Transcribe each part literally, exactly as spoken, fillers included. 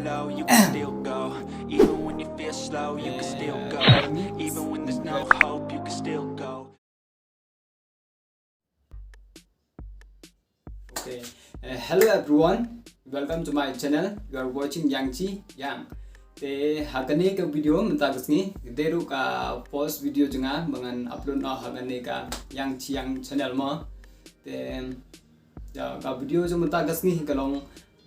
low, you can still go. Even when you feel slow, you can still go. Even when there's no hope, you can still go. Okay. Uh, hello everyone. Welcome to my channel. You are watching Yang Chi Yang. Te ha kane ka video mynta ka sngi, dei ruh ka first video jong nga ba ngan upload noh ha kane ka Yang Chi Yang channel mo. Te, ïa, ka video jong mynta ka sngi ka long,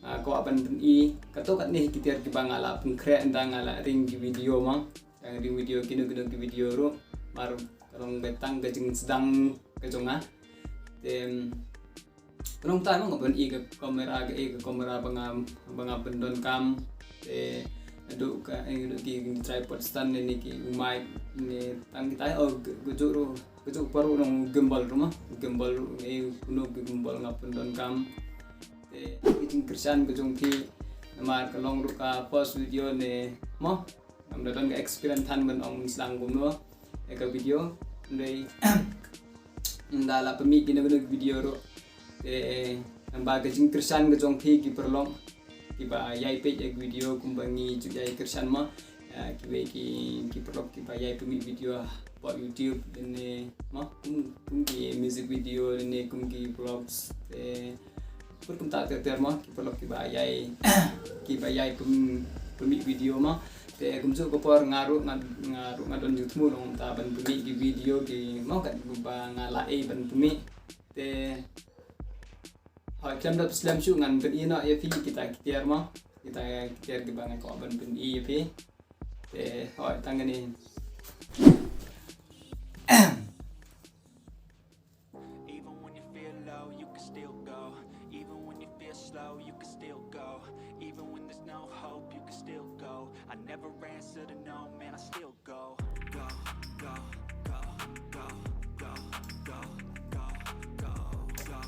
ah, ka wan ban pyni kato katne ki tiar kiba nga la pynkhreh ynda nga la ring ki video mo. Nga ring video kino kino ki video ruh. Mar ka long tang ka jingsdang ka jong nga. Te, Nongta mo nga pyni ka kamera, ka, eh, ka kamera ba nga, ba nga pyndonkam. Te, naduh ka, eh, naduh ki tripod stand ne, ne ki mic ne tang kita, oh, ka, kajuh ruh, kajuh pat ruh nong gimbal ruh mo. Gimbal ruh, eh, kano ka gimbal nga pyndonkam. Te, ki jingkyrshan ka jong phi, namar ka long ruh ka first video ne mo. Ngam da don ka experience than ban ong slang kumno ïa ka video. Hynrei ynda la pynmih kino kino ki video ruh. Te nang ba ka jingkyrshan ka jong phi ki paralok kiba ïai peit ïa ka video kumba ngi ju ïai kyrshan mo. Eh, kiwei ki, ki paralok kiba ïai pynmih video hapoh YouTube lane mo, kum, kum ki music video lane kum ki vlogs. Te Pur kumta ter ter mo, ki paralok kiba ïai, kiba ïai pyn, pynmih video mo. Te kumjuh ka por nga ruh, nga, nga ruh nga don jingthmu nongta ban pynmih ki video ki mo, kat ba nga la ei ban pynmih. Te hoi, khlem da slem shuh ngan pyni noh ïa phi kita ki tiar mo. Kita ki tiar kiba nga kwah ban pyni ïa phi. Te hoi, tang kane. Even when you feel low, you can still go. Even when you feel slow, you can still go. Even when there's no hope, you can still go. I never answer to no, man, I still go. Go, go, go, go, go, go, go, go, go, go.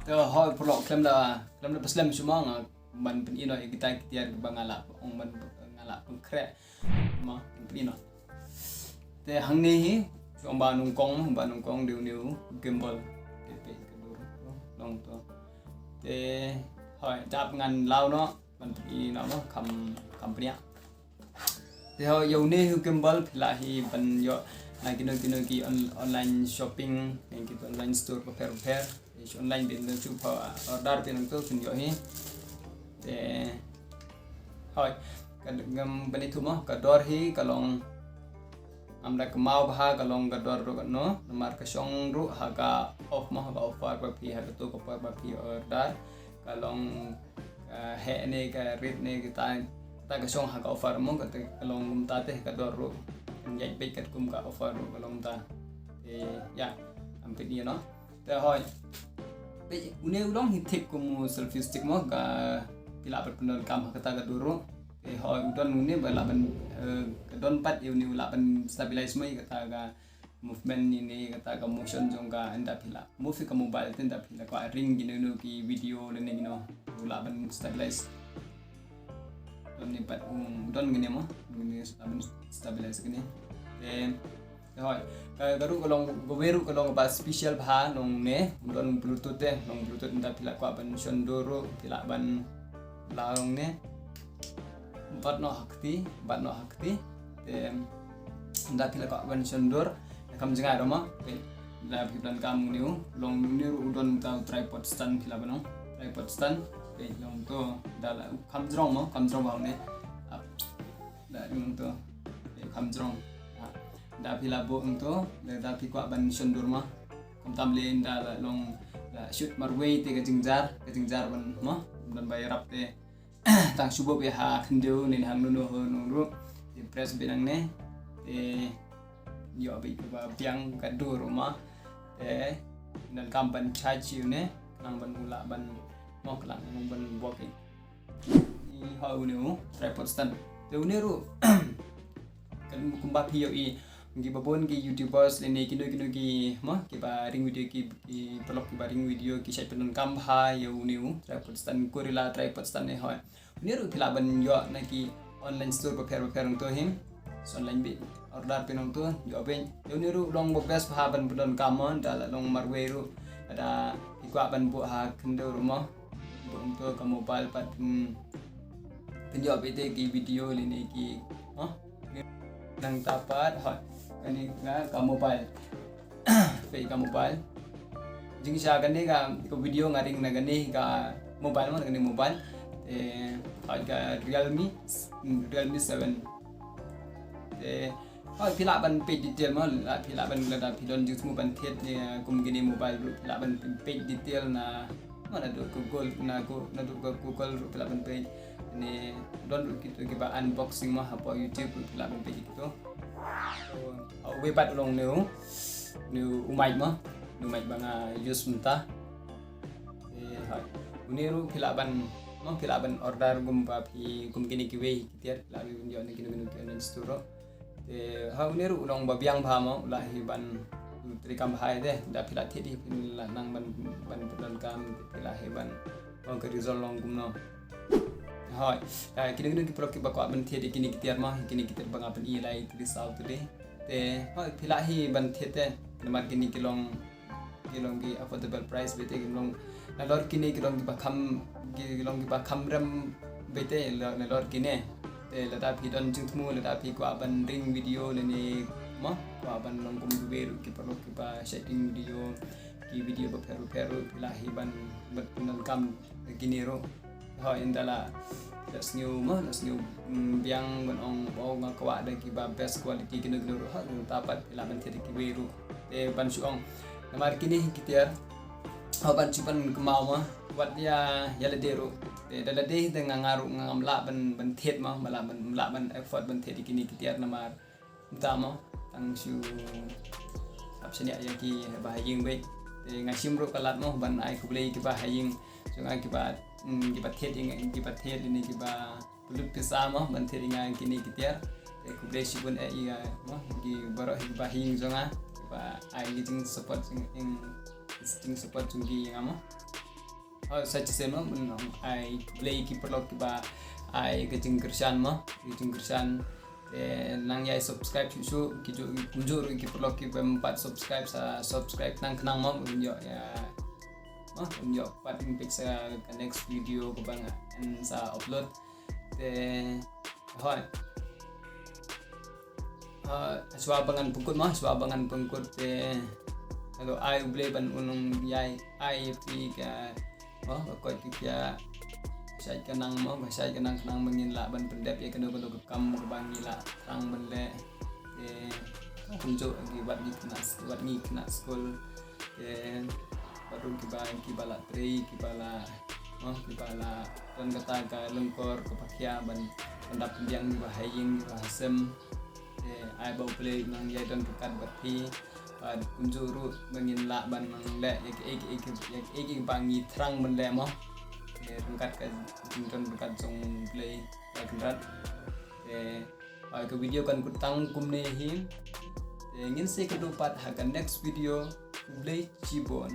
Te hoi paralok, khlem da, khlem da slem shuh mo, nga ban pyni noh ïa kita ki tiar kiba nga la, ong ban, nga la pynkhreh. Mo, pyni noh. Te hangne hi, shu ong ba nyngkong, ba nyngkong dei une u gimbal. Te peit ka dur, long to. Te hoi, dap ngan law noh, ban pyni noh mo, kham, kham pynïap. Te hoi, ïa une u gimbal phi lah hi ban ïoh na kino kino ki on-, online shopping, ne ki online store bapher bapher. Ïa shu online beit nangtu, pha order beit nangtu phin ïoh hi. Te hoi, ka ngam ban ïathuh mo, ka dor hi ka long, ngam da kynmaw bha ka long ka dor ruh katno, namar ka shong ruh ha ka off mo, ha ka offer ba phi, ha kato ka por ba phi order. Ka long, ka heh ne, ka rate ne, kata, kata ka shong ha ka offer mo, kata ka long kumta te, ka dor ruh ïaid beit katkum ka offer ruh ka long kumta. Te ïa, ngam pyni noh. Te hoi, te une u long hi thik kum u selfie stick mo, ka phi lah ban pyndonkam ha kata ka dur ruh. Te hoi, u don une ba lah ban, eh, ka don pat ïa une u lah ban stabilize mo ïa kata ka movement ne, ne kata ka motion jong ka, ynda phi la move ïa ka mobile te ynda phi la kwah ring kino kino ki video lane kino, u lah ban stabilize. Don ne pat, um, don kane mo, kane lah ban stabilize kane. Te Te hoi, ka, ka ruh ka long, kawei ruh ka long kaba special bha nangne, u don Bluetooth te, long Bluetooth, ynda phi la kwah ban shon dur ruh, phi lah ban la nangne. Bat noh ha kti, bat noh ha kti. Te ynda phi la kwah ban shon dur, kham jngai ruh mo. Te ynda phi donkam une u, long une ruh u don uta u tripod stand phi lah ban ong. Tripod stand, te long to, ynda la kham jrong mo, kham jrong bha une. Ap. Da ring to, eh, kham jrong. Ha. Da phi la buh ong to, da, da phi kwah ban shon dur mo. Kumta le da la long, la shoot marwei te ka jingjar, ka jingjar ban mo, ban ba ïarap te. Tang shu buh beit ha khyndew ne hangno hangno ruh. Te press beit nangne. Te ïoh beit ba biang ka dur mo. Te donkam ban charge ïa une, khnang ban u lah ban mo, khnang ban buh ïa. Hoi, une u tripod stand. Te une ruh, kan kumba phi ïohi, kiba bun ki YouTubers lane kino kino ki, mo, kiba ring video ki, ki paralok kiba ring video ki shait pyndonkam bha ïa une u tripod stand, gorilla tripod stand ne hoi. Une ruh phi lah ban ïoh na ki online store bapher bapher nangto hi. Online beit, order beit nangto, ïoh beit. Ïa une ruh long ba best bha ban pyndonkam mo, da la long marwei ruh, da phi kwah ban buh ha khyndew ruh mo. Buh ong to ka mobile pat, hmm, pynïoh beit te ki video lane ki, ha? Nangta pat, ha, kane ka, ka mobile. Peit ka mobile. Jingshisha kane ka, ka video nga ring na kane ka mobile mo, na kane mobile. Te, ha, ka Realme, Realme seven. Te, ha, phi lah ban peit detail mo, lah, phi lah ban, lada phi don jingthmu ban thied, eh, kum kine mobile ruh, phi lah ban peit detail na, mo, naduh Google, na Go-, naduh Google ruh phi lah ban peit. Ne don ruh kito kiba unboxing mo hapoh YouTube ruh phi lah ban peit kito. So, ha, uwei pat u long une u, une u mic mo, une u mic ba nga use mynta. Te, ha, une ruh phi lah ban, mo, phi lah ban order kumba phi, kum kine kiwei ki tiar, phi lah ban ïoh na kino kino ki online store ruh. Te, ha, une ruh u long ba biang bha mo, u lah hi ban, u treikam bha hi te, da phi lah thied hi phin lah nang ban, ban pyndonkam, phi lah hi ban ong ka result long kumno. Hooid, ah, kine kine ki paralok kiba kwah ban thied ïa kine ki tiar mo, kine ki tiar ba nga pyni lai three thousand te. Te, hooid, phi lah hi ban thied te, namar kine ki long, ki long ki affordable price beit te, ki long nalor kine ki long kiba kham, ki long kiba kham rem beit te, la-, nalor kine. Te lada phi don jingthmu, lada phi kwah ban ring video lane mo, kwah ban long kum kiwei ruh ki paralok kiba shait ring video, ki video bapher bapher ruh, phi lah hi ban, ban pyndonkam kine ruh. Hooid, ynda la, la sngew mo, la sngew, mm, biang ban ong, oh, nga kwah da kiba best quality kino kino ruh, hooid, nangta pat phi lah ban thied da kiwei ruh. Te ban shu ong, namar kine hi ki tiar, hooid, ban shu ban kynmaw mo, wat ïa, ïa lade ruh. Te da lade te nga, nga ruh ngam lah ban, ban thied mo, ngam lah ban, lah ban afford ban thied da kine ki tiar namar mynta mo, tang shu ap shaniah ïa kiba ha ïing beit. Te nga shim ruh ka lad mo ban ai khublei kiba ha ïing jong nga, kiba, mm, kiba thied ïa nga, kiba thied ïa nga, kiba pynlut pisa mo ban thied ïa nga kine ki tiar. Te khublei shibun eh ïa mo, ki baroh kiba ha ïing jong nga, kiba ai ki jingsupport jong, jingsupport jong ki ïa nga mo. Oh, sa shisien mo, mm, ai khublei ki paralok kiba ai ka jingkyrshan mo, ka jingkyrshan. Te nang ïai subscribe shuh shuh, ki ju, kumjuh ruh ki paralok kiba ym pat subscribe, sa subscribe khnang khnang mo, ban ïoh ïa, mo, ban ïoh pat peit sa ka next video kaba ngan sa upload. Te, hooid. Ah, shuwa ba ngan pynkut mo, shuwa ba ngan pynkut te, nga ai U Blei ban un ïai ai ïa phi ka, mo, ka koit ka khiah, shait ka nang mo, ba shait ka nang khnang ba ngin lah ban pyndep ïa kano kano ka kam kaba ngi lah thrang ban leh. Te kumjuh ki wat ngi khynnah, wat ngi khynnah skul. Te bad ruh kiba, kiba la trei, kiba la, mo, kiba la don kata ka lyngkor kaba khia ban, ban dap pynbiang kiba ha ïing kiba ha sem. Te ai ba U Blei un nang ïai don ryngkat bad phi. Bad kumjuh ruh ba ngin lah ban nang leh ïa kiei kiei, ïa kiei kiei ba ngi thrang ban leh mo. Te ryngkat ka jingdon ryngkat jong U Blei Trai Kynrad. Te, ah, ka video kan kut tang kumne hi. Te ngin sa ïakynduh pat ha ka next video. U Blei shibun.